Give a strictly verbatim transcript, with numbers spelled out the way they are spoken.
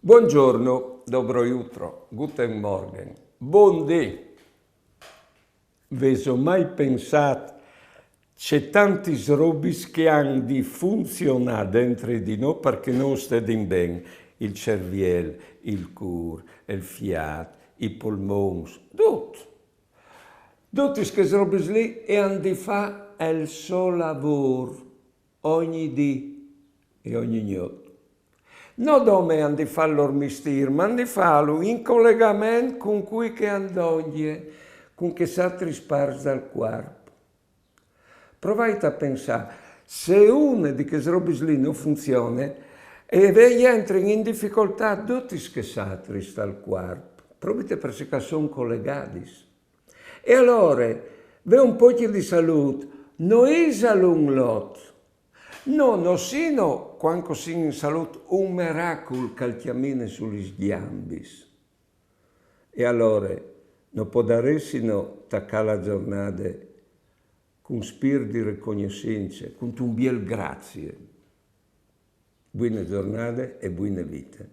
Buongiorno, dobro jutro, guten Morgen, bundì. Vêso mai pensât ce tantis robis che a àn di funzionâ dentri di nô par che nô stedin ben? Il cerviel, il cûr, il fiât, i polmons, dut. Dutis chês robis li a àn di fâ il so lavôr ogni dì e ogni gnot. No dome a àn di fâ il lôr mistîr, ma a àn di fâlu in colegament cun cui che a àn dongje, cun chês altris parts dal cuarp. Provait a pensâ, se une di chês robis li no funzione, e ve jentrin in dificoltât dutis chês altris dal cuarp, propit parcè che a son colegadis. E alore, vê un pôc di salût no isal un lot. No, no sino, cuant che o sin in salût, un meracul che al cjamine su lis gjambis. E alore, no podaressino tacâ la zornade cun spirt di recognossince, cuntun biel grazie. Buine zornade e buine vite.